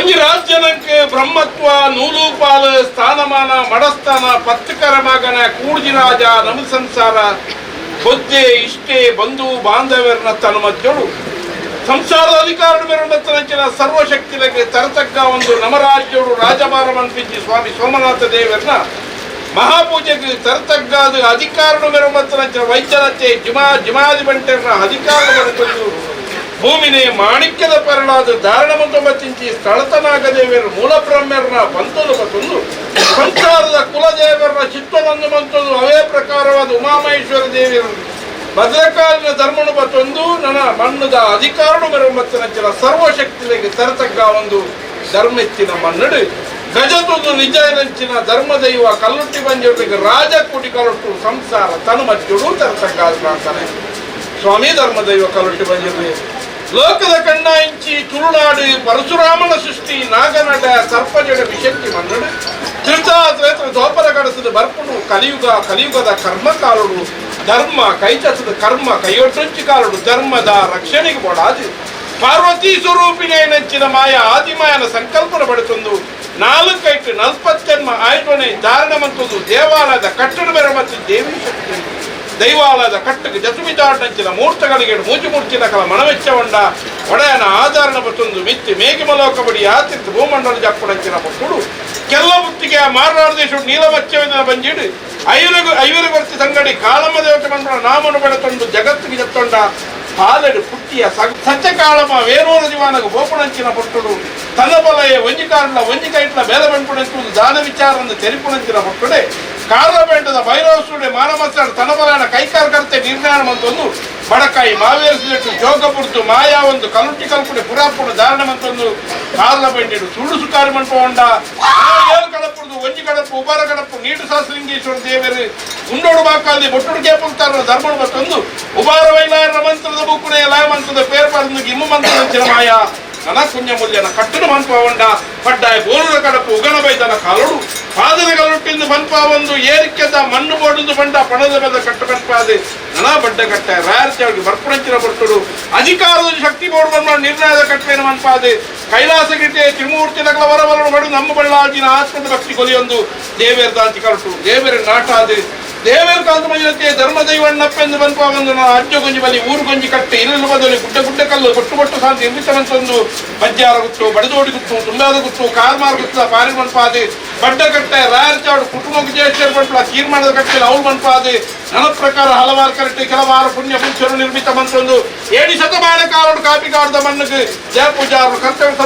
ಒಂಜಿ ರಾಜ್ಯನಂಕ್ ಬ್ರಹ್ಮತ್ವ ನೂಲುಪಾಲ್ ಸ್ಥಾನಮಾನ ಮಡಸ್ಥಾನ ಪತ್ತುಕರ ಮಗನ ಕೂಡ್ಜಿ ರಾಜ ನಮ ಸಂಸಾರ ಬೊದ್ದೆ ಇಷ್ಟೇ ಬಂಧು ಬಾಂಧವ್ಯರನ್ನ ತನುಮಜ್ಜೋಡು ಸಂಸಾರದ ಅಧಿಕಾರ ಮೇರಂಚಿನ ಸರ್ವಶಕ್ತಿಗೆ ತರತಕ್ಕ ಒಂದು ನಮರಾಜ್ಯಡು ರಾಜಭಾರ ಮನ್ಪಿಂಚಿ ಸ್ವಾಮಿ ಸೋಮನಾಥ ದೇವರನ್ನ ಮಹಾಪೂಜೆಗೆ ತರತಗ್ಗಾದ ಅಧಿಕಾರನು ಮೆರಮತ್ತನಂಚಿನ ವೈದ್ಯನತೆ ಜಿಮಾ ಜಿಮಾದಿ ಬಂಟೆರನ ಅಧಿಕಾರ ಬರೆತಂದು ಭೂಮಿನೇ ಮಾಣಿಕ್ಯದ ಪರಳಾದ ಧಾರಣ ಮಂತೊಂಬತ್ತಿಂಚಿ ಸ್ಥಳತನಾಗದೇವರು ಮೂಲ ಬ್ರಹ್ಮರನ ಬಂತದು ಬತ್ತೊಂದು ಸಂಸಾರದ ಕುಲದೇವರನ ಚಿತ್ತನೊಂದು ಮಂತೊಂದು ಅವೇ ಪ್ರಕಾರವಾದ ಉಮಾಮಹೇಶ್ವರ ದೇವಿಯರು ಭದ್ರಕಾಲಿನ ಧರ್ಮನು ಬತ್ತೊಂದು ನನ್ನ ಮಣ್ಣದ ಅಧಿಕಾರನು ಮೆರಮತ್ತನಂಚಿನ ಸರ್ವಶಕ್ತಿಗೆ ತರತಗ್ಗ ಒಂದು ಧರ್ಮೆತ್ತಿನ ಮನ್ನಡು ಗಜದೊಂದು ನಿಜ ನಂಚಿನ ಧರ್ಮದೈವ ಕಲ್ಲುಟ್ಟಿ ಬಂಜೋಟಿಗೆ ರಾಜ ಕೂಟಿ ಕಲ್ಲುಟ್ಟು ಸಂಸಾರ ತನು ಮಜ್ಜುಡು ತರತಗ್ಗ ಅಂತಾನೆ ಸ್ವಾಮಿ ಧರ್ಮದೈವ ಕಲ್ಲುಟ್ಟಿ ಬಂಜಿರ್ಲಿ ಲೋಕದ ಕಣ್ಣ ಇಂಚಿ ತುಳುನಾಡು ಪರಶುರಾಮನ ಸೃಷ್ಟಿ ನಾಗನಡ ಸರ್ಪಜಡ ವಿಶಕ್ತಿ ಮನ್ನಡು ತ್ರಿತಾ ತ್ರೇತ್ರ ದ್ವಾಪರ ಕಡಸದ ಬರ್ಪುಡು ಕಲಿಯುಗ ಕಲಿಯುಗದ ಕರ್ಮಕಾಲುಡು ಧರ್ಮ ಕೈಚಸದ ಕರ್ಮ ಕೈಯೊಟ್ಟೊಂಚಿ ಕಾಲುಡು ಧರ್ಮದ ರಕ್ಷಣೆಗೆ ಬೋಡಾದು ಪಾರ್ವತಿ ಸ್ವರೂಪಿನೇ ನಂಚಿನ ಮಾಯ ಆದಿಮಾಯನ ಸಂಕಲ್ಪನ ಪಡೆತಂದು ನಾಲ್ಕೈಟು ನಲ್ಪತ್ತೆನ್ಮ ಆಯ್ದೊನೆ ಧಾರಣ ಮಂತೊಂದು ದೇವಾಲಯದ ಕಟ್ಟಡ ಮೇರೆ ಮತ್ತು ದೇವಿ ಶಕ್ತಿ ದೈವಾಲಯದ ಕಟ್ಟಕ್ಕೆ ಜಸುಮಿತಾಟಂಚಿನ ಮೂರ್ತಗಳಿಗೆ ಮೂಜು ಮೂರ್ತಿನ ಕಲ ಮನವೆಚ್ಚವಂಡ ಒಡೆಯನ ಆಧಾರಣ ಬತ್ತೊಂದು ಮಿತ್ತಿ ಮೇಘಮಲೋಕ ಬಡಿ ಆತಿರ್ತು ಭೂಮಂಡಲ ಜಪ್ಪುಡಂಚಿನ ಪಟ್ಟುಡು ಕೆಲ್ಲ ಬುತ್ತಿಗೆ ಮಾರನಾಡ ದೇಶ ನೀಲಮಚ್ಚವಿನ ಬಂಜಿಡು ಐವರಿಗು ಐವರು ಬರ್ತಿ ಸಂಗಡಿ ಕಾಲಮ್ಮ ದೇವತೆ ಮಂಡಲ ನಾಮನು ಬೆಳೆತೊಂಡು ಜಗತ್ತಿಗೆ ಜತ್ತೊಂಡ ಪಾಲೆಡು ಪುಟ್ಟಿಯ ಸತ್ಯಕಾಳಮ ವೇರೂರ ದಿವಾನಗ ಬೋಪುಣಂಚಿನ ಪೊಟ್ಟುಡು ತನ್ನ ಬಲಯ ಒಂಜಿಕಾರಲ ಒಂಜಿಕೈಟ್ಲ ಬೇಲ ಬಂಪುಣಂಚುವುದು ದಾನ ವಿಚಾರನ್ನು ತೆರಿಪುಣಂಚಿನ ಪೊಟ್ಟುಡೆ ಕಾರ್ಲಪೇಟದ ಭೈರವಸುಡೆ ಮಾನಮಸ್ತಾಡ ತನ್ನ ಬಲನ ಕೈಕಾರ್ಕರ್ತೆ ನಿರ್ಣಯ ಮಂತೊಂದು ಬಡಕಾಯಿ ಮಾವೇರಿಸಿದಟ್ಟು ಜೋಗಪುರ್ತು ಮಾಯಾ ಒಂದು ಕಲುಟ್ಟಿ ಕಲ್ಪುಡೆ ಪುರಾಪುಡು ಧಾರಣ ಮಂತೊಂದು ಕಾರ್ಲಪೇಟೆಡು ಸುಡು ಸುಕಾರಿ ಮಂಟುವಂಡ ಏಳು ಕಡಪುರ್ದು ಒಂಜಿ ಕಡಪು ಉಬಾರ ಕಡಪು ನೀಡು ಶಾಸ್ತ್ರಂಗೇಶ್ವರ ದೇವರು ಉಂಡೋಡು ಬಾಕಾದಿ ಬೊಟ್ಟುಡು ಕೇಪುಲ್ತಾರ ಧರ್ಮಡು ಮತ್ತೊಂದು ಉಬಾರ ವೈಲಾಯರ ಮಂತ್ರದ ಬುಕ್ಕುನೆ ಲಯ ಮಂತ್ರದ ಪೇರ್ಪರಂದು ಇಮ್ಮು ಮಂತ್ರದ ಚಿರಮಾಯ ನನ ಪುಣ್ಯ ಮೂಲ್ಯನ ಕಟ್ಟುನು ಮನ್ಪಾವಂಡ ಪಡ್ಡಾಯ ಬೋರುದ ಕಡಪು ಉಗಣ ಬೈದನ ಕಾಲುಡು ಪಾದದ ಕಲುಟ್ಟಿಂದು ಮನ್ಪಾವೊಂದು ಏರಿಕೆದ ಮಣ್ಣು ಬೋಡುದು ಬಂಡ ಪಣದ ಬೆದ ಕಟ್ಟು ಮನ್ಪಾದೆ ನನ ಬಡ್ಡ ಕಟ್ಟ ರಾಯರ್ತಿ ಬರ್ಪುಣಂಚಿನ ಬರ್ತುಡು ಅಧಿಕಾರದ ಶಕ್ತಿ ಬೋರ್ಡ್ ಬಂದ ನಿರ್ಣಯದ ಕಟ್ಟೇನು ಮನ್ಪಾದೆ ಕೈಲಾಸ ಗಿಟ್ಟೆ ತ್ರಿಮೂರ್ತಿ ನಗಲ ವರವರನು ಬಡು ನಮ್ಮ ಬಳ್ಳಾಜಿನ ಆತ್ಮದ ಭಕ್ತಿ ಕೊಲಿಯೊಂದು ದೇವೇರ ದಾಂತಿ ಕರಟು ದೇವರ ನಾಟಾದೆ ದೇವೇರ ಕಾಂತ ಮಂಜನತೆ ಧರ್ಮ ದೈವಣ್ಣಪ್ಪೆಂದು ಬಂದು ಅಜ್ಜ ಗೊಂಜಿ ಬಲಿ ಊರು ಗೊಂಜಿ ಕಟ್ಟೆ ಇಲ್ಲಲು ಬದಲಿ ಗುಡ್ಡ ಗುಡ್ಡ ಕಲ್ಲು ಬೊಟ್ಟು ಬೊಟ್ಟು ಶಾಂತಿ ನಿರ್ಮಿತವಂತೊಂದು ಬಜ್ಜಾರ ಗುತ್ತು ಬಡದೋಡಿ ಗುತ್ತು ತುಂಬಾದ ಗುತ್ತು ಕಾರ್ಮಾರ್ ಗುತ್ತ ಪಾರಿ ಮನ್ಪಾದೆ ಬಡ್ಡ ಕಟ್ಟೆ ರಾಯರ್ ಚಾಡು ಕುಟುಂಬಕ್ಕೆ ಜೇಷ್ಠರು ಬಂಟ್ಲ ತೀರ್ಮಾನದ ಕಟ್ಟೆ ಅವ್ರು ಮನ್ಪಾದೆ ನನ್ನ ಪ್ರಕಾರ ಹಲವಾರು ಕರೆಕ್ಟ್ ಕೆಲವಾರು ಪುಣ್ಯ ಪುರುಷರು ನಿರ್ಮಿತ ಮಂತೊಂದು ಏಡಿ ಶತಮಾನ ಕಾಲಡು ಕಾಪಿ ಕಾಡದ ಮಣ್ಣಿಗೆ ಜಯ ಪೂಜಾರು ಕರ್ತವ್ಯ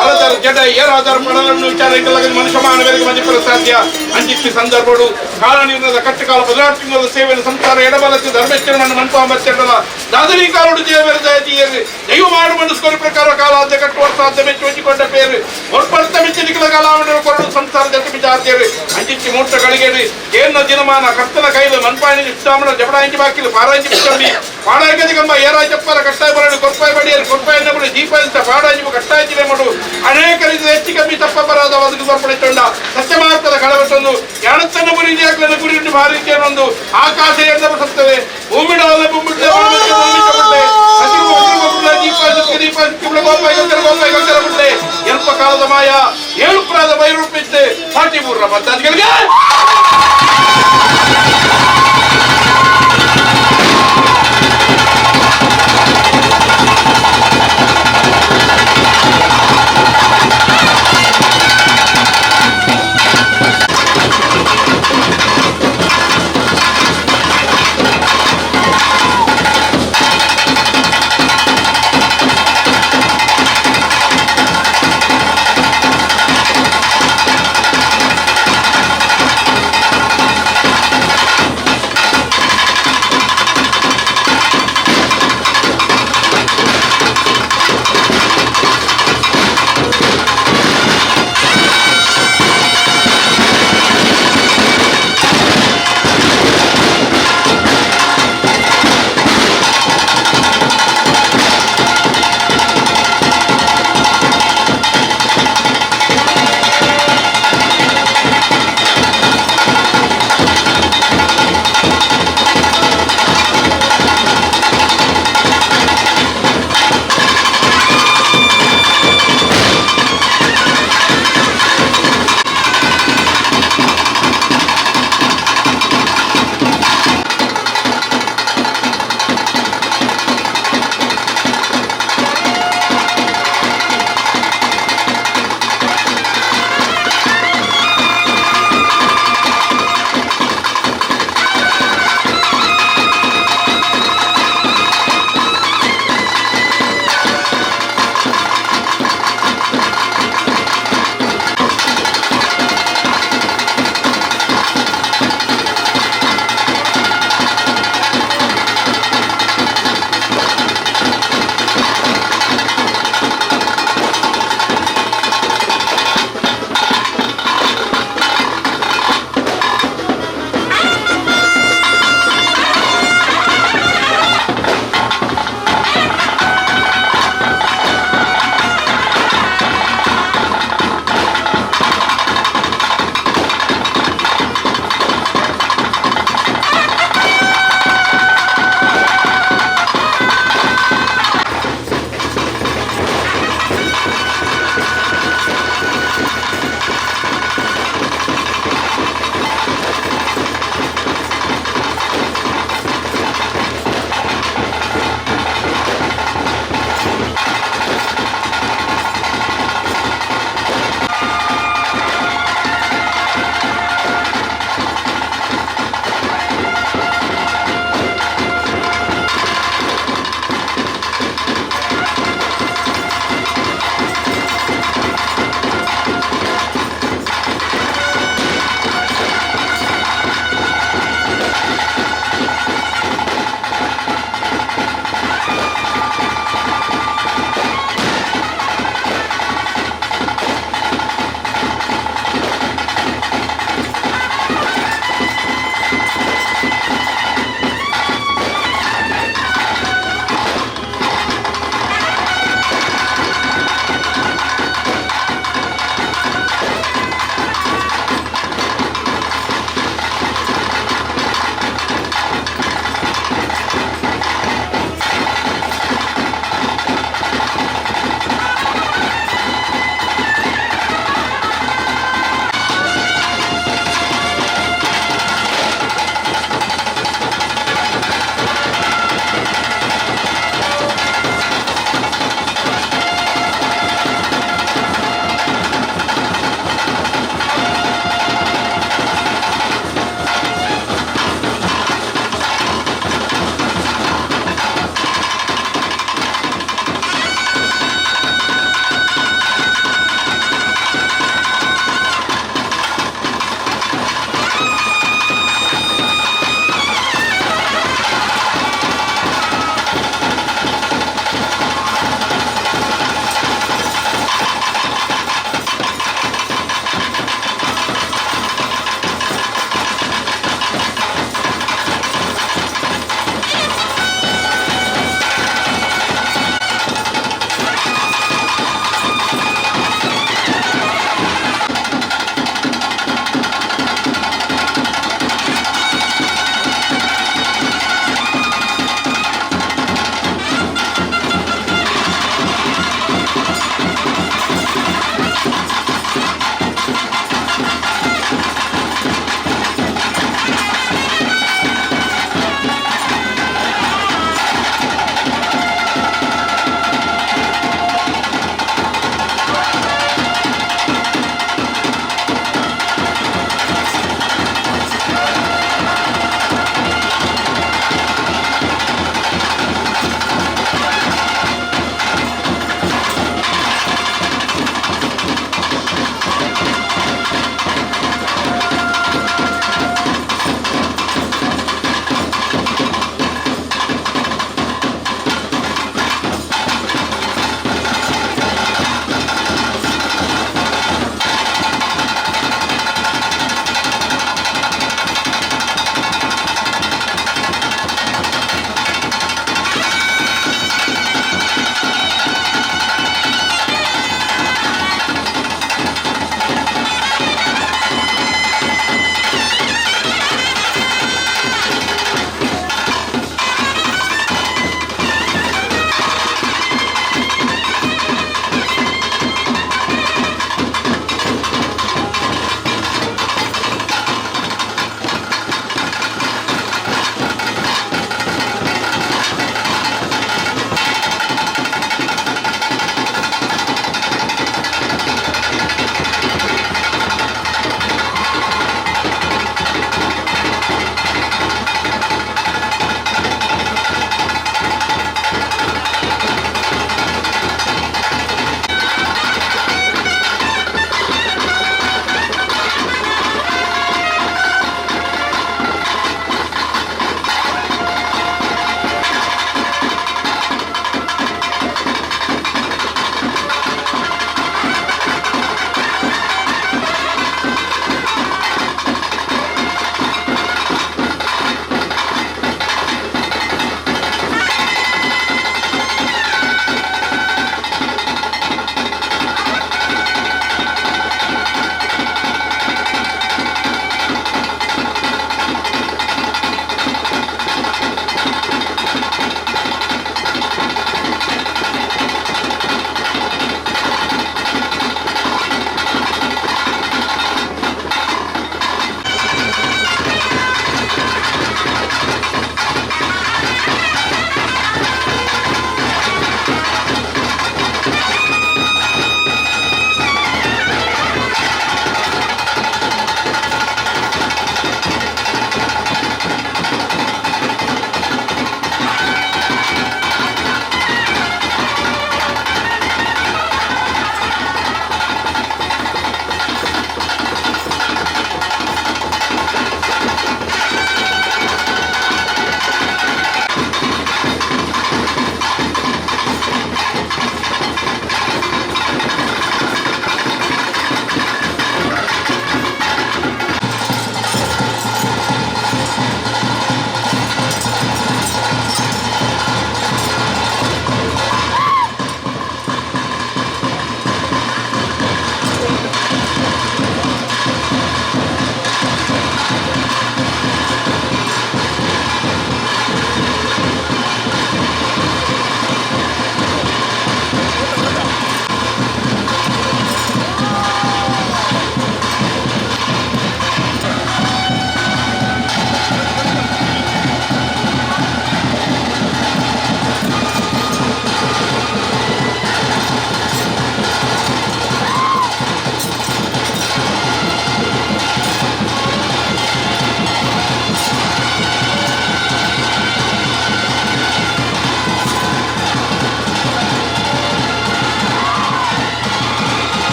ಅರದರ ಜಡ ಏರಾದರ ಪಡಲನ್ನು ವಿಚಾರ ಮನುಷ್ಯ ಮಾನವರಿಗೆ ಮಜಿಪರ ಸಾಧ್ಯ ಅಂಜಿತ್ತಿ ಸಂದರ್ಭಡು ಕಾಲ ನಿರ್ಣಯದ ಕಟ್ಟುಕಾಲ 16 ತಿಂಗಳ ಸೇವೆಯನ್ನು ಸಂಸಾರ ಎಡಬಲಕ್ಕೆ ಧರ್ಮೇಶ್ವರನನ್ನು ಮನ್ಪಾಂಬತ್ತೆಂಡಲ ದಾದರಿ ಕಾಲುಡು ಜೇವರ ಜಯತಿಯರು ದೈವ ಮಾಡು ಮನಸ್ಕೊರ ಪ್ರಕಾರ ಕಾಲಾದ್ಯ ಕಟ್ಟುವ ಸಾಧ್ಯ ಮೆಚ್ಚು ಹೊಂಚಿಕೊಂಡ ಪೇರು ಒರ್ಪಡ್ತ ಮೆಚ್ಚು ನಿಖಲ ಕಾಲಾವಣೆ ಕೊರಡು ಸಂಸಾರ ಜತೆ ಬಿಜಾತಿಯರು ಅಂಜಿತ್ತಿ ಮೂರ್ತ ಗಳಿಗೇರಿ ಏನ ದಿನಮಾನ ಕರ್ತನ ಕೈಲು ಮನ್ಪಾಣಿ ಇಷ್ಟಾಮಣ ಜಬಡಾಂಜಿ ಬಾಕಿಲು ಪಾರಾಂಜಿ ಬಿಚ್ಚಂಬಿ ಪಾಡಾಂಗದಿ ಕಂಬ ಏರಾಯ ಚಪ್ಪರ ಕಟ್ಟಾಯ ಬರಡು ಕೊರ್ಪಾಯ ಬಡಿಯರು ಕೊರ್ಪಾಯ ನಬಡು ದೀಪಾಂತ ಪಾಡಾಂಜಿ ಕಟ್ಟಾಯ ಜಿಲ್ಲೆ ಮಾಡು ಅನೇಕ ರೀತಿಯ ಹೆಚ್ಚು ಕಮ್ಮಿ ತಪ್ಪಪರಾದ ಒದಗಿ ಬರ್ಪಡಿತೊಂಡ ಸತ್ಯಮಾರ್ಗದ ಕಳವತ್ತೊಂದು ಯಾಣತ್ತನ್ನು ಗುರಿ ಜಾಗಲನ್ನು ಗುರಿ ಭಾರಿ ಒಂದು ಆಕಾಶ ಎಂದ ಸತ್ತವೆ ಭೂಮಿಡಾಲ ಎಲ್ಪ ಕಾಲದ ಮಾಯ ಏಳು ಪ್ರಾದ ಬೈರೂಪಿತ್ತೆ ಪಾಟಿ ಮೂರರ ಮದ್ದಾದಿಗಳಿಗೆ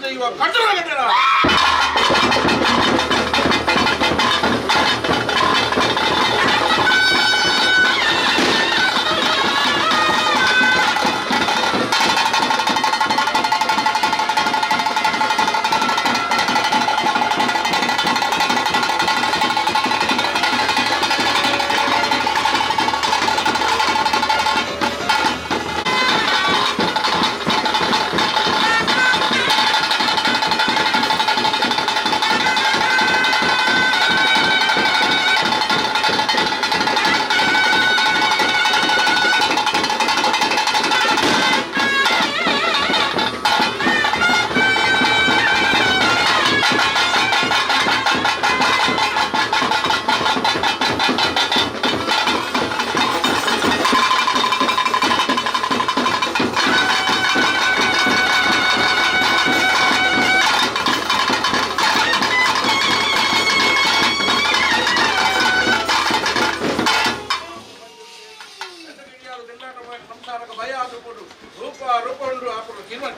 ದೈವ ಕಟ್ಟಡ. ರೂಪ ರೂಪ ಉಂಡು ಆಪುಡು ತೀರ್ಮಾನ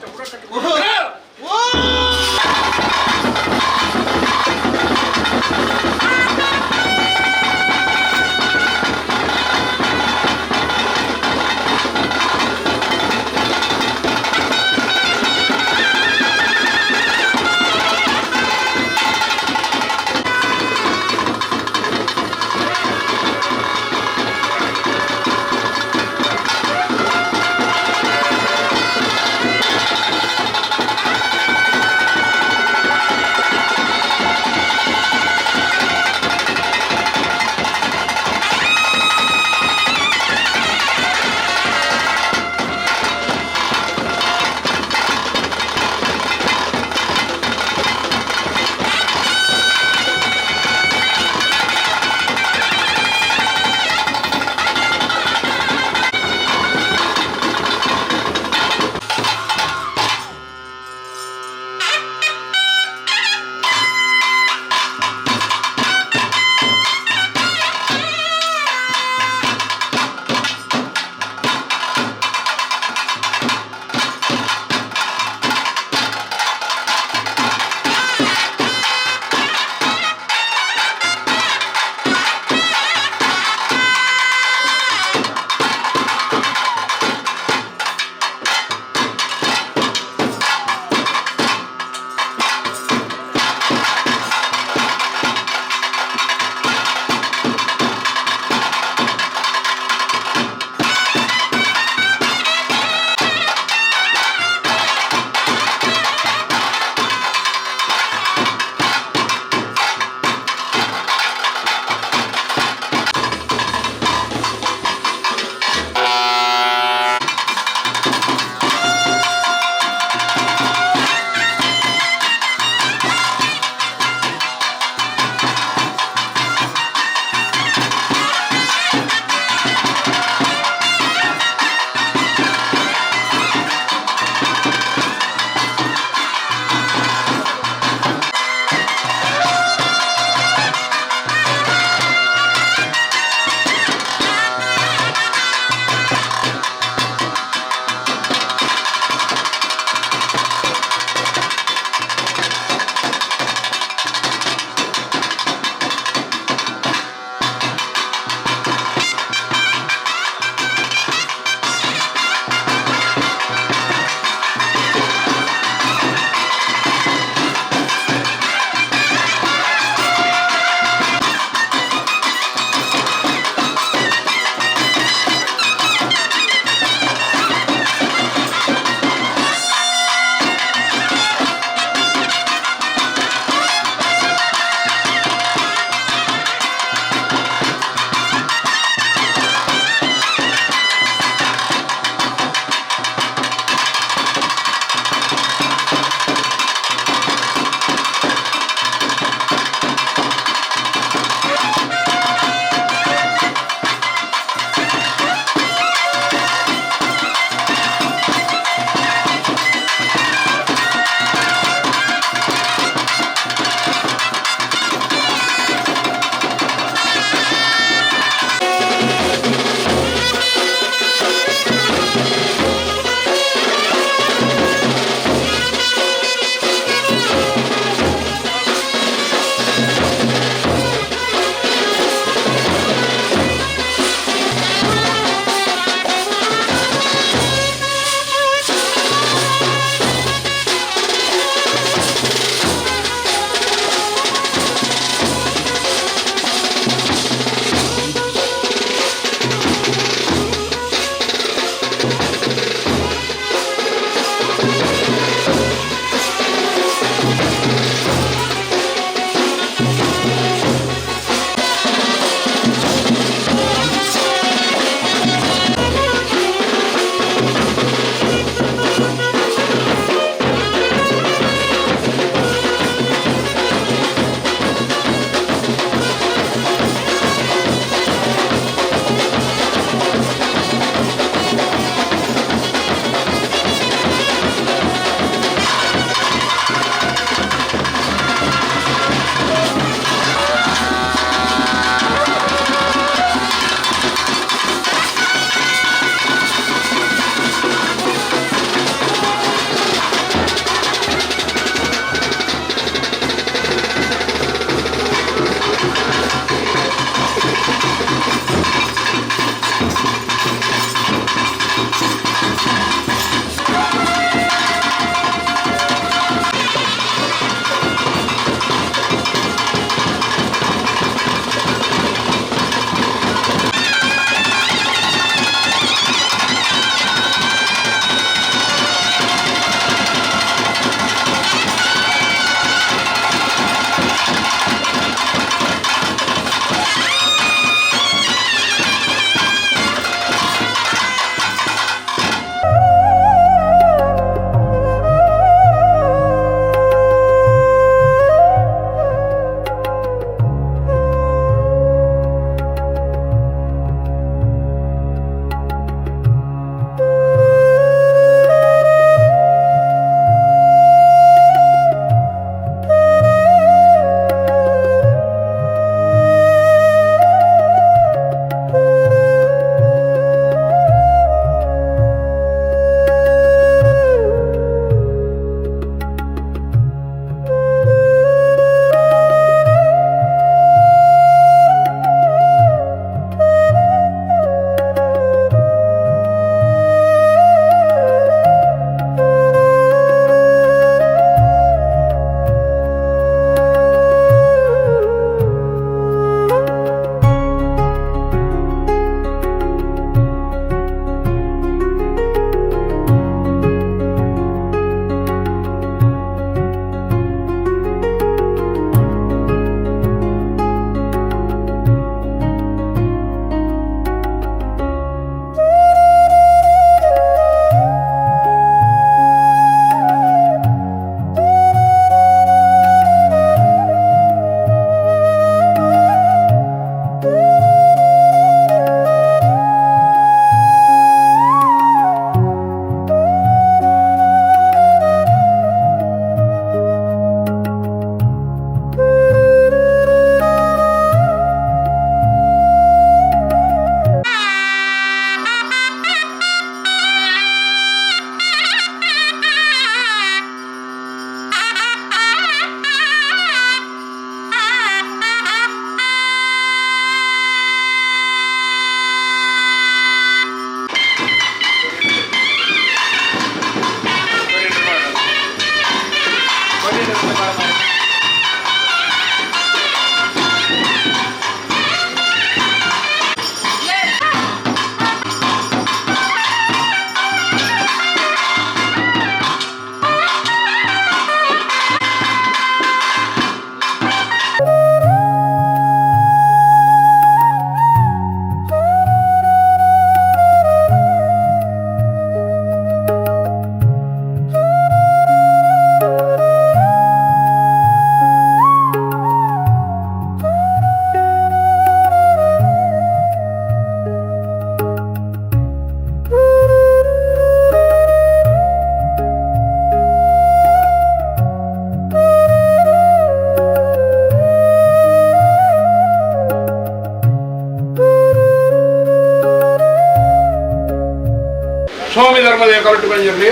ಸ್ವಾಮಿ ಧರ್ಮದೇವ ಕರಟು ಬಂಜಿರಲಿ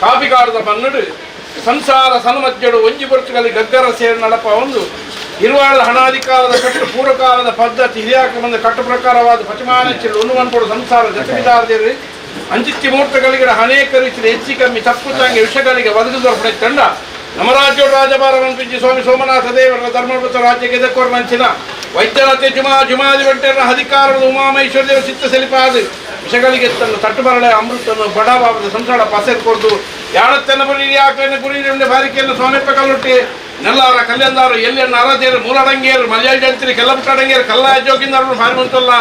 ಕಾಪಿಕಾಡದ ಮನ್ನಡು ಸಂಸಾರ ಸನ್ಮಧ್ಯಡು ಒಂಜಿ ಪೊರ್ತುಗಲಿ ಗಗ್ಗರ ಸೇರು ನಡಪ ಒಂದು ಇರುವಾಳದ ಹಣಾಧಿಕಾರದ ಕಟ್ಟು ಪೂರ್ವಕಾಲದ ಪದ್ಧತಿ ಹಿರಿಯಾಕ ಬಂದ ಕಟ್ಟು ಪ್ರಕಾರವಾದ ಪಚಮಾನ ಚೆಲ್ಲು ಒಂದು ಮನ್ಪೊಡು ಸಂಸಾರ ಜತೆವಿದಾರದಿರಿ ಅಂಚಿತ್ತಿ ಮೂರ್ತಗಳಿಗೆ ಅನೇಕ ರೀತಿಯ ಹೆಚ್ಚಿ ಕಮ್ಮಿ ತಪ್ಪು ತಂಗಿ ವಿಷಗಳಿಗೆ ಒದಗಿದೊರ್ಪಡೆ ತಂಡ ನಮರಾಜ್ಯ ರಾಜಭಾರ ಮನ್ಪಿಂಚಿ ಸ್ವಾಮಿ ಸೋಮನಾಥ ದೇವರ ಧರ್ಮವೃತ ರಾಜ್ಯಕ್ಕೆ ಎದಕ್ಕೋರ್ ಮಂಚಿನ ವೈದ್ಯನಾಥೆ ಜುಮಾ ಜುಮಾದಿ ಬಂಟೆರ ಅಧಿಕಾರದ ಉಮಾಮಹೇಶ್ವರ ದೇವ ಚಿತ್ತ ಸೆಲಿಪಾದು ವಿಷಗಳಿಗೆ ತನ್ನ ತಟ್ಟುಬರಳೆ ಅಮೃತನ್ನು ಬಡಬಾಬದ ಸಂಸಾರ ಪಸೆರ್ ಕೊಡ್ದು ಯಾಳತ್ತನ್ನ ಬರೀ ಯಾಕನ್ನು ಗುರಿ ಬಾರಿಕೆಯನ್ನು ಸ್ವಾಮಿಪ್ಪ ಕಲ್ಲುಟ್ಟಿ ನೆಲ್ಲಾರ ಕಲ್ಯಂದಾರು ಎಲ್ಲೆನ್ನ ಅರದೇರು ಮೂಲಡಂಗೇರು ಮಲಯಾಳ ಜಂತ್ರಿ ಕೆಲ್ಲಪುಟ್ಟಡಂಗೇರು ಕಲ್ಲ ಜೋಗಿಂದಾರು ಫಾರ್ಮಂತಲ್ಲ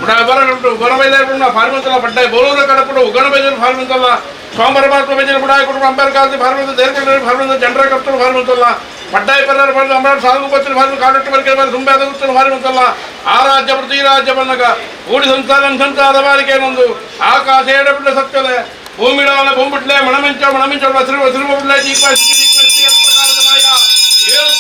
ಬರ ಬರಬೈದಾರು ಫಾರ್ಮಂತಲ್ಲ ಪಡ್ಡಾಯಿ ಬೋಲೂರ ಕಡಪಡು ಉಗಣ ಬೈದರು ಫಾರ್ಮಂತಲ್ಲ ಸ್ವಾಮರ ಮಾತ್ರ ಬೈದರು ಬುಡಾಯಿ ಕುಟುಂಬ ಅಂಬಾರ್ ಕಾಲದಿ ಫಾರ್ಮಂತ ದೇರ್ಕೊಂಡರು ಫಾರ್ಮಂತ ಜನರ ಕರ್ತರು ಫಾರ್ಮಂತಲ್ಲ ಪಡ್ಡಾಯಿ ಪರ್ರಾರು ಫಾರ್ಮ ಅಂಬಾರ್ ಸಾಗು ಬತ್ತರು ಫಾರ್ಮ ಕಾಡಟ್ಟು ಬರ್ಕೆ ಬಾರಿ ತುಂಬಾದ ಗುತ್ತರು ಫಾರ್ಮಂತಲ್ಲ ಆ ರಾಜ್ಯ ಪ್ರತಿ ರಾಜ್ಯ ಬಂದಾಗ ಕೂಡಿ ಸಂಸಾರ ಸಂಸಾರದ ಬಾರಿಕೇನೊಂದು ಆಕಾಶ ಎಡಬಿಟ್ಟ ಸತ್ಯಲೆ ಭೂಮಿಡಾಲ ಭೂಮಿಟ್ಲೆ ಮಣಮೆಂಚ ಮಣಮೆಂಚ ಬಸರು ಬಸರು ಬಿಡ್ಲೆ ದೀಪ ಮಾಯ ಏಳು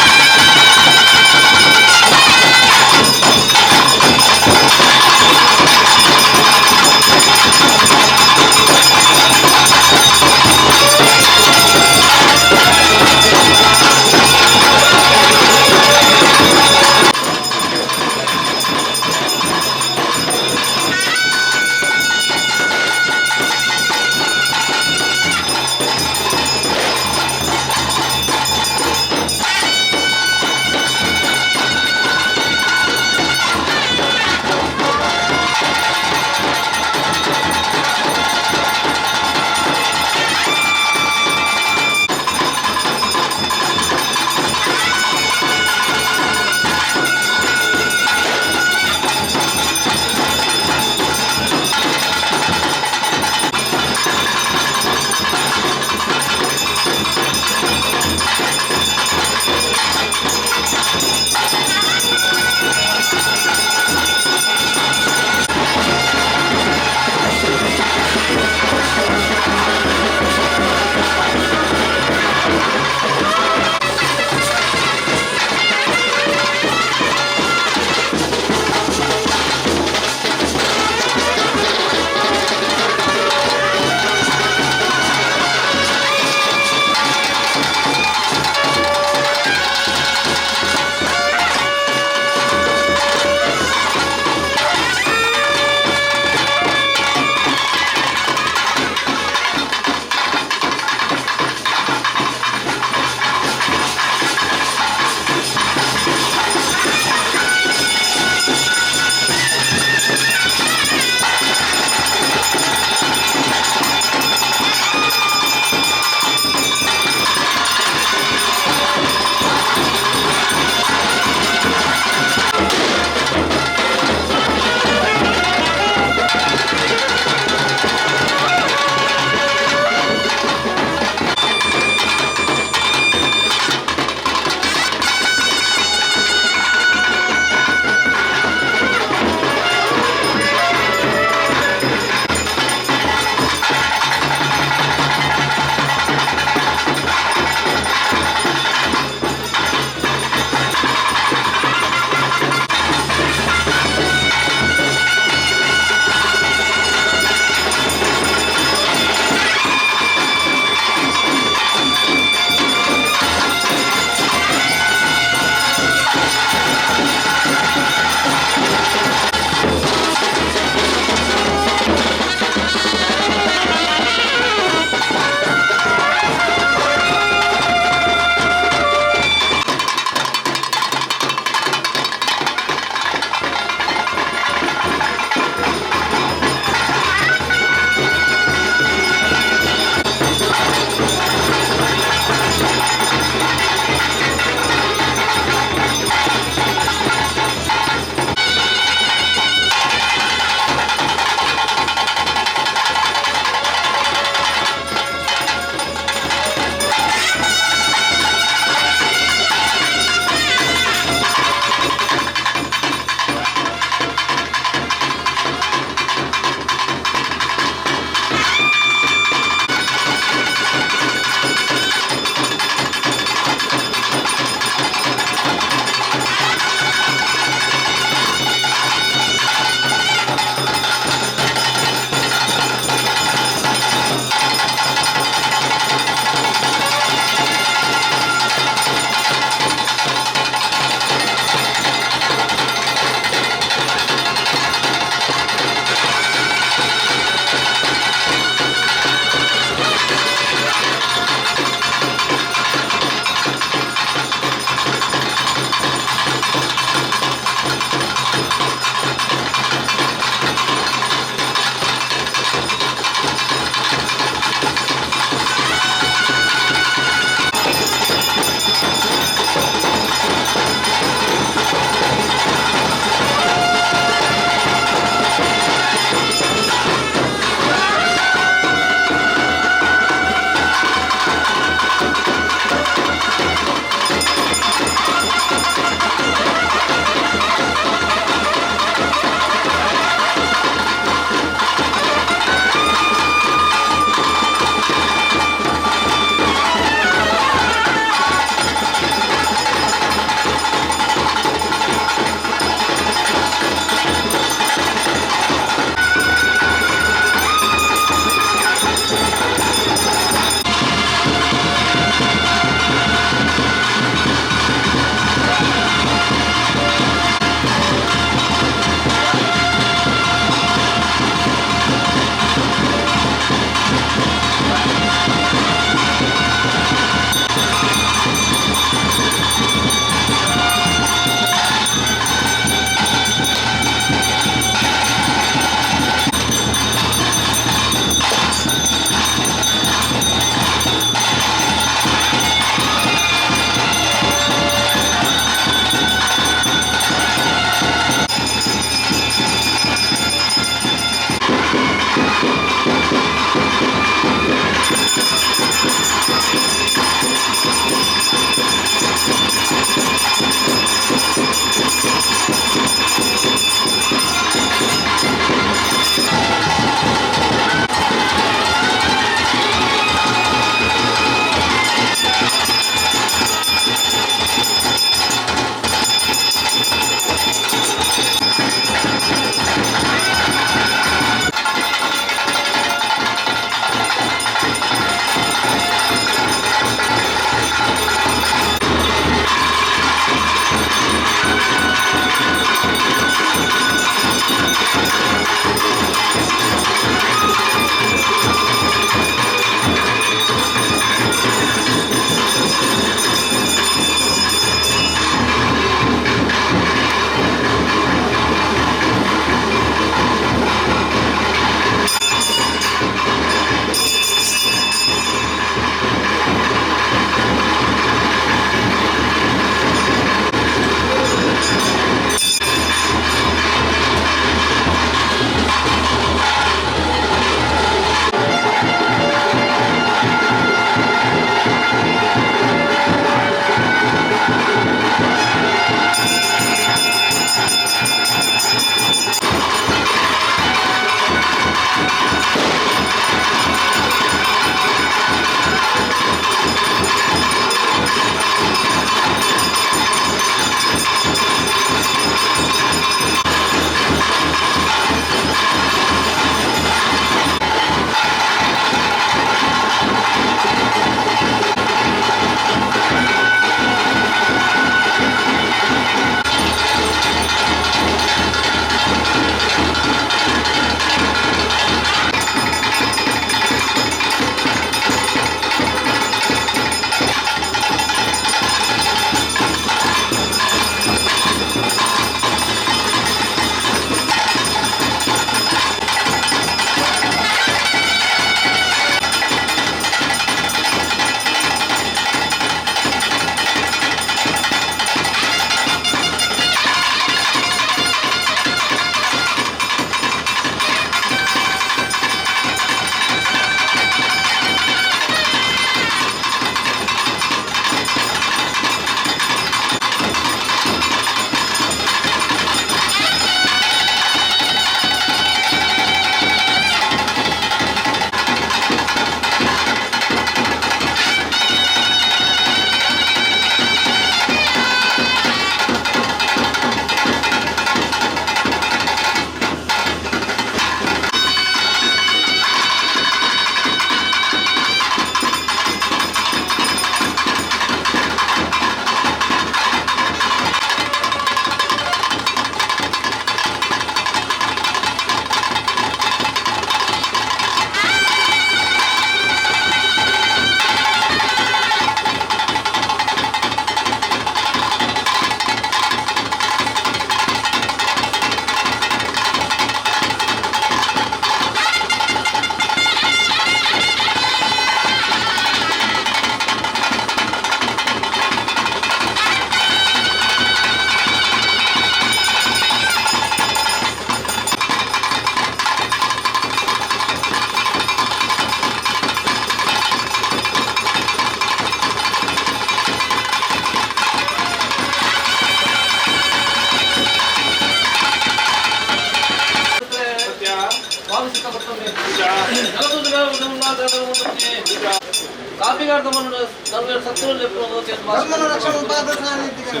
ಧರ್ಮನ ರಕ್ಷಣೆ ಪಾದ ಸಾನ್ನಿಧ್ಯ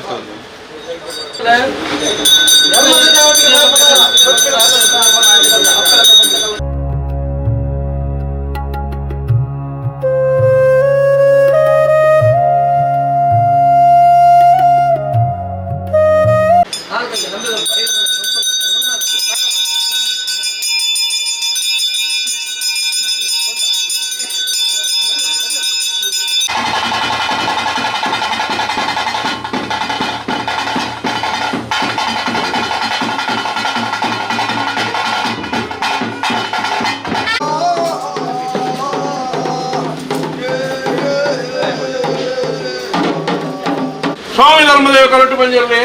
ಸ್ವಾಮಿ ಧರ್ಮದೇವ ಕರಟು ಬಂದಿರಲಿ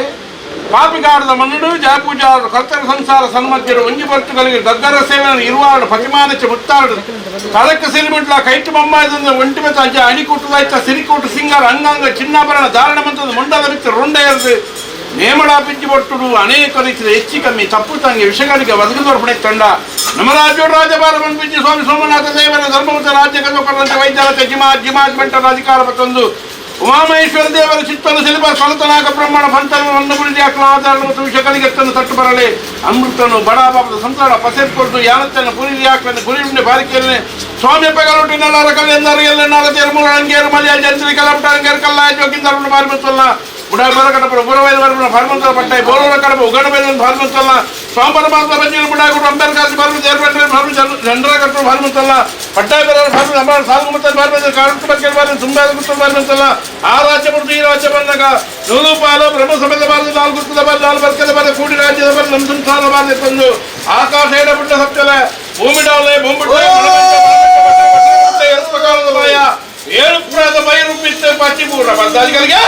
ಪಾಪಿಗಾರದ ಮನ್ನಡು ಜಾಪೂಜಾರರು ಕರ್ತನ ಸಂಸಾರ ಸನ್ಮಧ್ಯರು ಒಂಜಿ ಬರ್ತುಗಳಿಗೆ ದಗ್ಗರ ಸೇವನ ಇರುವಾರಡು ಪತಿಮಾನಚ ಮುತ್ತಾರಡು ತಳಕ ಸಿರಿಮಿಟ್ಲ ಕೈಟು ಬೊಮ್ಮಾಯದಿಂದ ಒಂಟಿ ಮೆತ್ತ ಅಜ್ಜ ಅಣಿಕೂಟದಾಯ್ತ ಸಿರಿಕೂಟು ಸಿಂಗಾರ ಅಂಗಾಂಗ ಚಿನ್ನಾಭರಣ ಧಾರಣ ಮಂತ್ರದ ಮುಂಡದ ಬಿತ್ತು ರುಂಡ ಎರೆದು ನೇಮಡ ಪಿಂಚಿ ಬೊಟ್ಟುಡು ಅನೇಕ ರೀತಿಯ ಹೆಚ್ಚಿ ಕಮ್ಮಿ ತಪ್ಪು ತಂಗಿ ವಿಷಗಳಿಗೆ ಒದಗಿದೊರ್ಪಣೆ ತಂಡ ನಮರಾಜು ರಾಜಭಾರ ಮನ್ಪಿಂಚಿ ಸ್ವಾಮಿ ಸೋಮನಾಥ ದೇವರ ಧರ್ಮವಂತ ರಾಜ್ಯ ಕದೊಕರಂತೆ ವೈದ್ಯರ ಜಿಮಾ ಜಿಮಾಜ್ ಮಂಟರ ಅಧಿಕಾರ ತಂದು ಉಮಾಮಹೇಶ್ವರ ದೇವರ ಚಿತ್ತನು ಸಿಲಿಪ ಸಲತನಾಗ ಬ್ರಹ್ಮಣ ಪಂತನು ಅನ್ನಗುಳಿ ಆಧಾರ ಮತ್ತು ವಿಷಕಲಿಗೆತ್ತನ್ನು ತಟ್ಟು ಬರಲೆ ಅಮೃತನು ಬಡಾಬಾಬದ ಸಂಸಾರ ಪಸೆರ್ಕೊಡ್ದು ಯಾನತ್ತನ್ನು ಪುರಿ ಯಾಕನ್ನು ಗುರಿ ಬಾರಿಕೆಯನ್ನೇ ಸ್ವಾಮಿ ಪಗಲೊಟ್ಟಿ ನಲ್ಲರ ಕಲ್ಲೆಂದರು ಎಲ್ಲ ತೇರು ಅಂಗೇರು ಮಲಿಯ ಜಂತ್ರಿ ಕಲಪಟ ಅಂಗೇರು ಕಲ್ಲಾಯ ಜೋಗಿಂದರುಣ ಬಾರಿಮತ್ತಲ್ಲ ಬುಡಾ ಬರ ಕಡಪರ ಗುರವೈದ ಬರಪುರ ಭಾರ್ಮಂತರ ಪಟ್ಟಾಯಿ ಬೋಲರ ಕಡಪ ಉಗಡ ಬೇಲ ಭಾರ್ಮಂತಲ್ಲ ಸ್ವಾಮರ ಮಾತ್ರ ಬಂಜಿನ ಬುಡಾ ಗುರು ಅಂಬೇಡ್ಕರ್ ಭಾರ್ಮ ದೇರ್ಪೇಟೆ ಭಾರ್ಮ ಜನರ ಕಟ್ಟರು ಭಾರ್ಮಂತಲ್ಲ ಪಟ್ಟಾಯಿ ಬರ ಭಾರ್ಮ ಅಂಬಾರ ಸಾಲ್ಗುಮತ್ತ ಭಾರ್ಮ ಕಾರುಟ್ಟು ಬಗ್ಗೆ ಭಾರ್ಮ ತುಂಬಾದ ಗುಟ್ಟು ಭಾರ್ಮಂತಲ್ಲ ಆ ರಾಜ್ಯ ಬಿಡ್ತು ಈ ರಾಜ್ಯ ಬಂದಾಗ ನೂಲು ಪಾಲು ಬ್ರಹ್ಮ ಸಮೇತ ಬಾರದು ನಾಲ್ಕು ಗುರ್ತದ ಬಾರದು ನಾಲ್ಕು ಬರ್ಕದ ಬಾರದು ಕೂಡಿ ರಾಜ್ಯದ ಬಾರದು ನಮ್ಮ ಸಂಸಾರ ಬಾರದು ತಂದು ಆಕಾಶ ಎಡಬಿಟ್ಟ ಸತ್ಯಲೆ ಭೂಮಿ ಡಾಲೆ ಭೂಮಿ ಮಾಯ ಏಳು ಪುರದ ಮೈ ರೂಪಿస్తే ಪಚ್ಚಿ ಪೂರ ಬಂದಾದಿಗಳಿಗೆ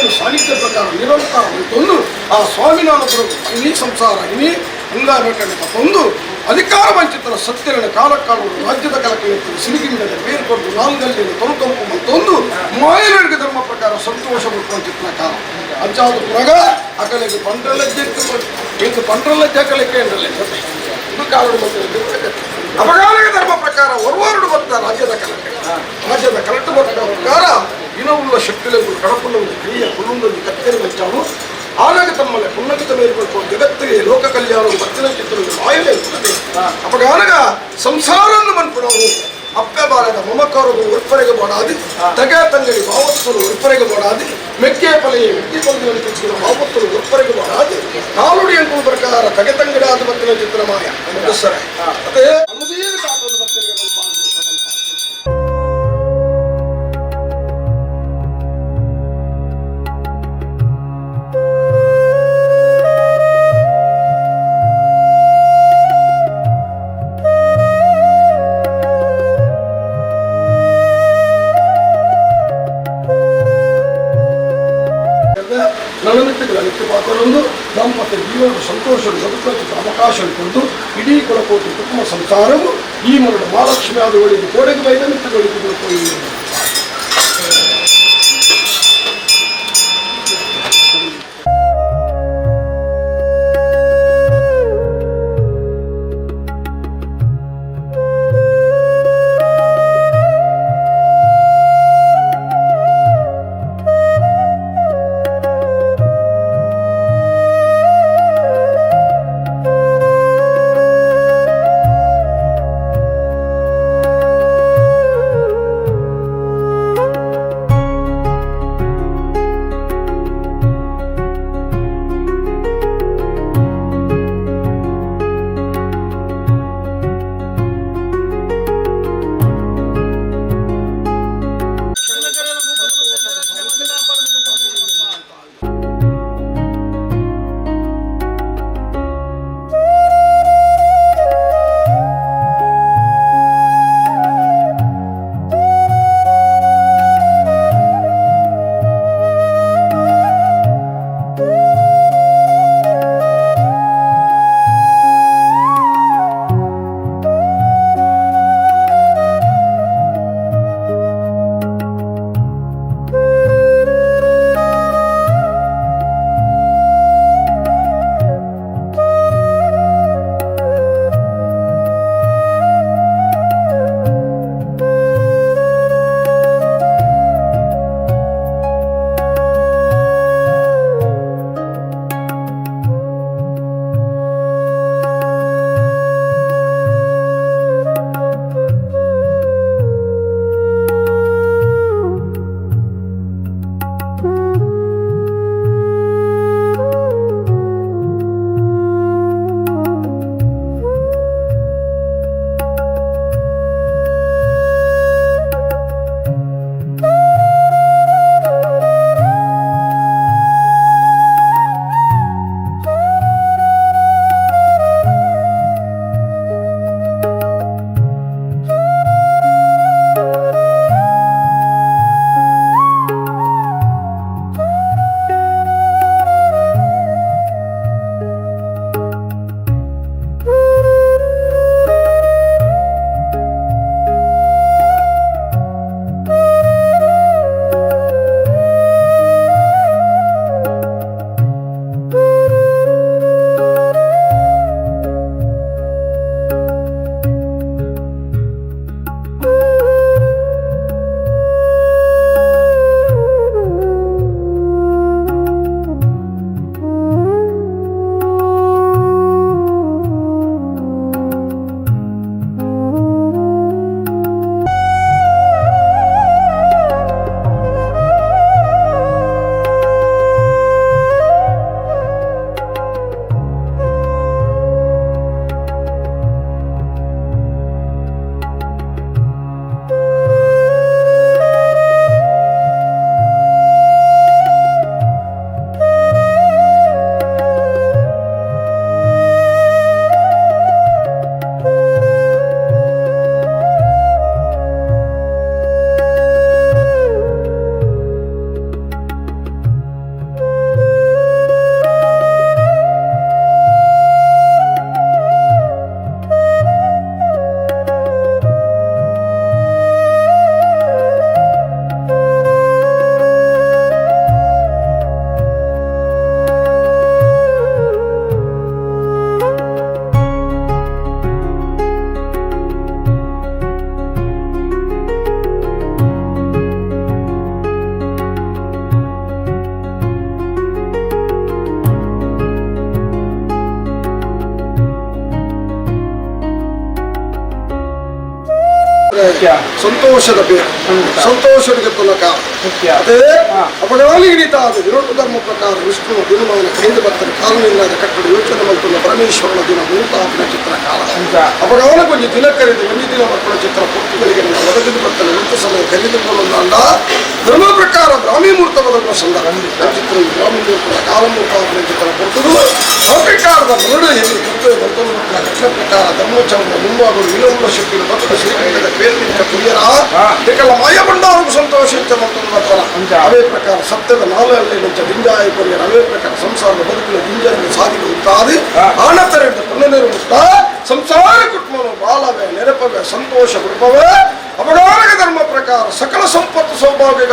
ದೇವೆರ ಸಾನ್ನಿಧ್ಯ ಪ್ರಕಾರ ನಿರಂತರ ತಂದು ಆ ಸ್ವಾಮಿನಾಥರು ಇನಿ ಸಂಸಾರ ಇನಿ ಅಂಗಾರಕಣ್ಣ ತಂದು ಅಧಿಕಾರ ವಂಚಿತರ ಸತ್ಯರಣ ಕಾಲಕ್ಕಾಲರು ರಾಜ್ಯದ ಕಲಕಲೆ ಸಿರಿಗಿಂಡದ ಬೇರು ಕೊಟ್ಟು ನಾಲ್ಗಲ್ಲಿ ತೊಂತಂಪು ಮತ್ತೊಂದು ಮಾಯಲರಿಗೆ ಧರ್ಮ ಪ್ರಕಾರ ಸಂತೋಷ ಚಿತ್ರ ಕಾಲ ಅಂಚಾದ ಪುರಗ ಅಕಲೆಗೆ ಪಂಡ್ರಲಜ್ಜೆ ಇದು ಪಂಡ್ರಲಜ್ಜೆ ಅಕಲೆಗೆ ಎಂದ್ರಲೆ ಇದು ಕಾಲಡು ಮತ್ತು ಅಪಗಾಲಕ ಧರ್ಮ ಪ್ರಕಾರ ಒರ್ವಾರುಡು ಬತ್ತ ರಾಜ್ಯದ ಕಲಕೆ ರಾಜ್ಯದ ಕಲಟು ಬತ್ತ ಪ್ರಕಾರ ಇನವುಳ್ಳ ಶಕ್ತಿಲೆಂದು ಕಡಪುಲ್ಲ ಕ್ರಿಯೆ ಕುಲ್ಲುಂದೊಂದು ಕತ್ತೆರೆ ಮೆಚ್ಚಾವು ಆನಾಗ ತಮ್ಮಲೆ ಪುನ್ನಗಿತ ಮೇಲ್ಕೊಳ್ಕೊ ಜಗತ್ತಿಗೆ ಲೋಕ ಕಲ್ಯಾಣ ಬತ್ತಿನ ಚಿತ್ರ ಮಾಯಲೆ ಅಪಗಾನಗ ಸಂಸಾರನ್ನು ಮನ್ಪುಣವು ಅಪ್ಪೆ ಬಾಲದ ಮಮಕಾರವು ಒರ್ಪರೆಗೆ ಬೋಡಾದಿ ತಗ ತಂಗಡಿ ಭಾವತ್ಸರು ಒರ್ಪರೆಗೆ ಬೋಡಾದಿ ಮೆಕ್ಕೆ ಪಲೆಯೇ ಮೆಕ್ಕೆ ಪಲ್ಲೆಯನ್ನು ತಿಳಿಸಿದ ಭಾವತ್ತರು ಒರ್ಪರೆಗೆ ಬೋಡಾದಿ ಕಾಲುಡಿ ಎಂಬುವ ಪ್ರಕಾರ ತಗೆ ತಂಗಡಿ ಆದ ಬತ್ತಿನ ಚಿತ್ರ ಮಾಯ ಸರ ಅದೇ ಅನುದೀನ ಕಾಲವನ್ನು ಬತ್ತಿನ ನಲಮಿತ್ತುಗಳ ದಾಂಪತ್ಯ ಜೀವನದ ಸಂತೋಷದ ಸದುಪಯೋಗಕ್ಕೆ ಅವಕಾಶ ಕೊಟ್ಟು ಇಡೀ ಕುಲಕೋಟಿ ಕುಟುಂಬ ಸಂಸಾರವು ಈ ಮರಳು ಮಹಾಲಕ್ಷ್ಮಿ ಆದ ಒಳಿಗೆ ಕೋಡೆಗೆ ಬೈದ ಮಿತ್ತಗಳಿಗೆ ಸಂತೋಷದ ಬೇರು ಸಂತೋಷದ ತುಲಕ ಅದೇ ಅಪಗಾಲಿಗಿಡಿತಾದ ವಿರೋಧ ಧರ್ಮ ಪ್ರಕಾರ ವಿಷ್ಣು ದಿನಮಾನ ಕೈದು ಬರ್ತಾರೆ ಕಾಲನಿಲ್ಲದ ಕಟ್ಟಡ ಯೋಚನೆ ಮಲ್ತುಲ್ಲ ಪರಮೇಶ್ವರನ ದಿನ ಮೂತಾಪಿನ ಚಿತ್ರ ಕಾಲ. ಅಪಗಾಲ ಕೊಂಚ ದಿನ ಕರೆದು ಒಂಜಿ ದಿನ ಮಕ್ಕಳ ಚಿತ್ರ ಪೊರ್ತುಗಳಿಗೆ ಒದಗಿದು ಬರ್ತಾನೆ ಒಂದು ಸಮಯ ಕಲಿದುಕೊಳ್ಳೊಂದಾಂಡ ಧರ್ಮ ಪ್ರಕಾರ ಬ್ರಾಹ್ಮಿ ಮುಹೂರ್ತ ಬದಲು ಸಂದರ್ಭ ಚಿತ್ರ ಬ್ರಾಹ್ಮಿ ಮುಹೂರ್ತ ಕಾಲ ಮೂರ್ತಾಪಿನ ಚಿತ್ರ ಪೊರ್ತುಡು ಆ ಪ್ರಕಾರದ ಮರಳು ಎಲ್ಲಿ ಕರ್ತವ್ಯ ಬರ್ತಲು ಲಕ್ಷಣ ಪ್ರಕಾರ ಧರ್ಮೋತ್ಸವದ ಮುಂಭಾಗಗಳು ವಿಲೋಮ ಶಕ್ತಿಯ ಭಕ್ತ ಶ್ರೀಕಂಠದ ಪೇರ್ನಿಂದ ಕುರಿಯರ ಏಕಲ್ಲ ಮಾಯ ಭಂಡಾರವು ಸಂತೋಷ ಮತ್ತು ಅವೇ ಪ್ರಕಾರ ಸತ್ಯದ ನಾಲಲ್ಲಿ ನಂಚ ದಿಂಜಾಯ ಕೊರಿಯರ ಅವೇ ಪ್ರಕಾರ ಸಂಸಾರದ ಬದುಕಿನ ದಿಂಜಾಯ ಸಾಧಿಗೆ ಉಂಟಾದು ಆನತರಿಂದ ಪುನರ್ನಿರ್ಮುಕ್ತ ಮುಕ್ತ ಸಂಸಾರ ಕುಟುಂಬನು ಬಾಲವೇ ನೆನಪವೇ ಸಂತೋಷ ಕುಟುಂಬವೇ ಅಪಗಾರಕ ಧರ್ಮ ಪ್ರಕಾರ ಸಕಲ ಸಂಪತ್ತು ಸೌಭಾಗ್ಯ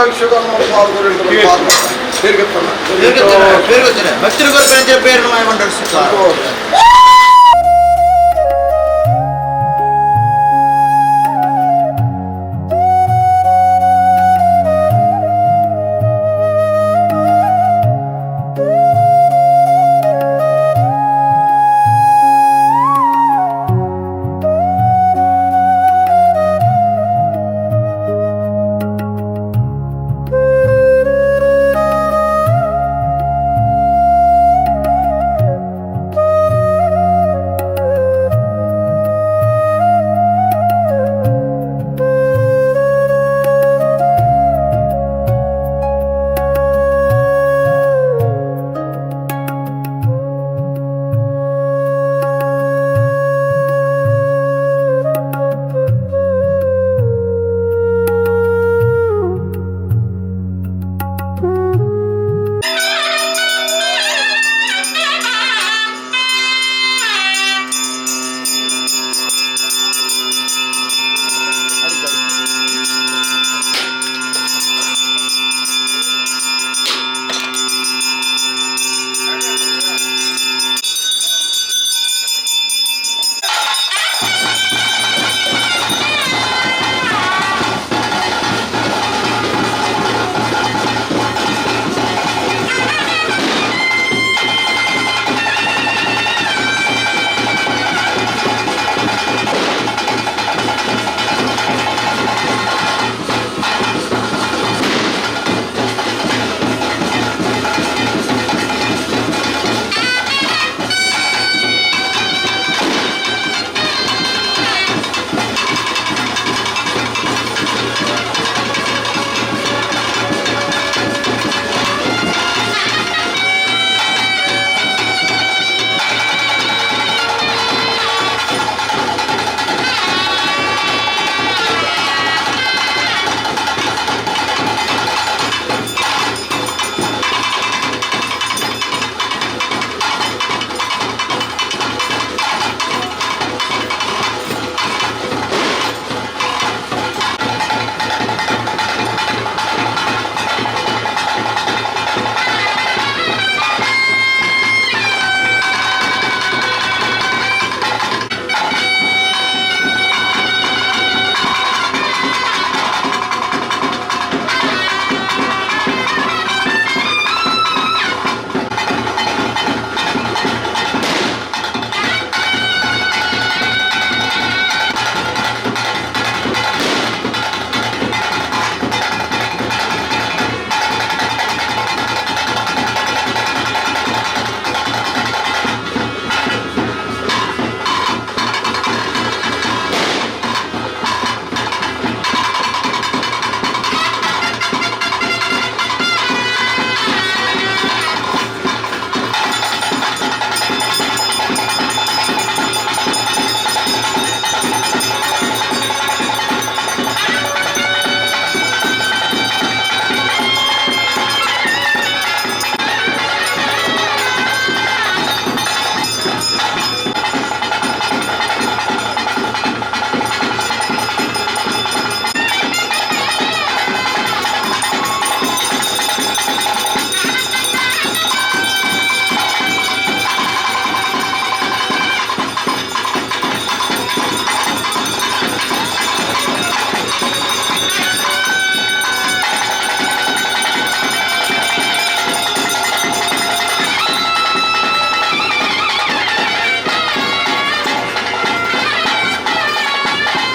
ಭಕ್ತರು ಕೊರ್ಪೆಂಚ ಪೇರು ಮಾಯ ಭಂಡಾರ.